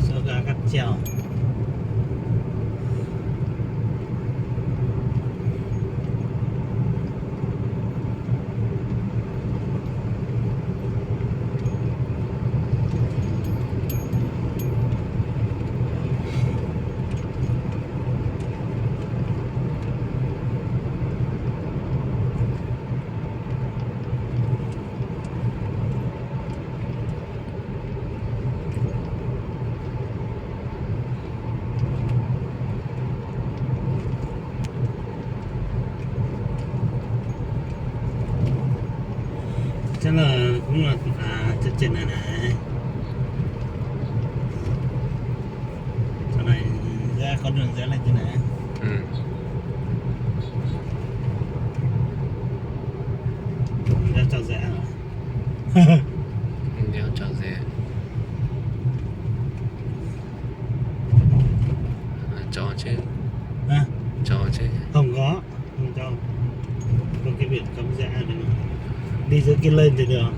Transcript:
Số gà cáp treo. Cov no kuv los cov tsev na na. Cov no, qhov no nws li na. Nws tso ze, nws tso ze, tso tso tso. Không có, không cho. Không có cái biển cấm rẽ này. Đi dưới kia lên thì được.